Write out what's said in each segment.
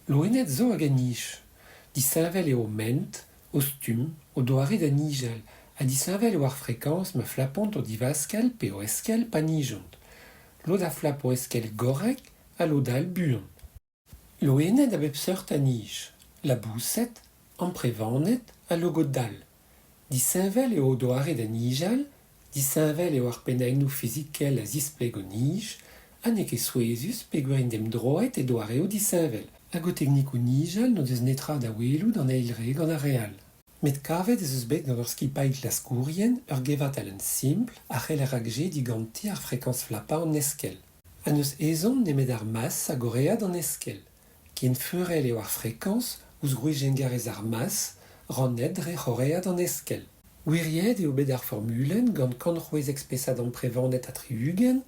Loened zo hag a nij. Disheñvel eo o ment, o stumm, o doare da nijal ha disheñvel eo ar frekañs ma flapont o divaskell pe o eskell pa nijont. Lod a flap o eskell gorrek ha lod all buan. Loened a bep seurt a nij : laboused, amprevaned ha logod-dall. Disheñvel eo o doare da nijal, disheñvel eo ar pennaennoù fizikel a zispleg o nij, ha n'eo ket souezhus peogwir int emdroet e doareoù disheñvel hag o teknikoù nijal n'o deus netra da welout an eil re gant ar re all. Met kavet ez eus bet gant ur skipailh klaskourien ur gevatalenn simpl a c'heller rakjediñ ganti ar frekañs flapañ an eskell. Ha n'eus ezhomm nemet ar mas ha gorread an eskell. Kenfeurel eo ar frekañs ouzh gwrizienn-garrez ar mas rannet dre c'horread an eskell. Gwiriet eo bet ar formulenn gant 116 spesad amprevaned ha 60,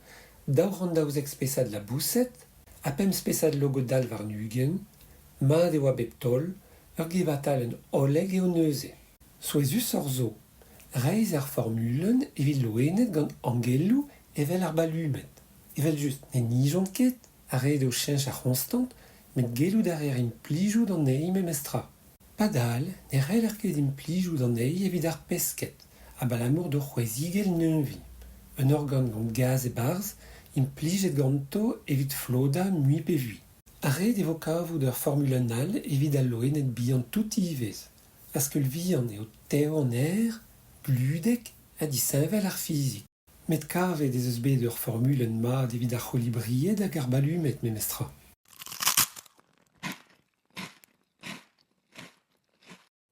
212 spesad laboused ha pemp spesad logod-dall warn-ugent. Mat e oa bep taol, ur gevatalenn hollek eo neuze. Souezhusoc'h zo, reizh ar formulenn evit loened gant angelloù evel ar balumed. Evel-just ne nijont ket ha ret eo cheñch ar c'honstant met gellout a reer implijout anezhi memestra. Padal ne c'heller ket implijout anezhi evit ar pesked abalamour d'o c'hwezigell neuñviñ, un organ gant gaz e-barzh implijet ganto evit flodañ mui pe vui. Ha ret e vo kavout ur formulenn all evit al loened bihan tout ivez. A-skeul vihan eo tev an aer, gludek ha disheñvel ar fizik. Met kavet ez eus bet ur formulenn mat evit ar c'holibried hag ar balumed memestra.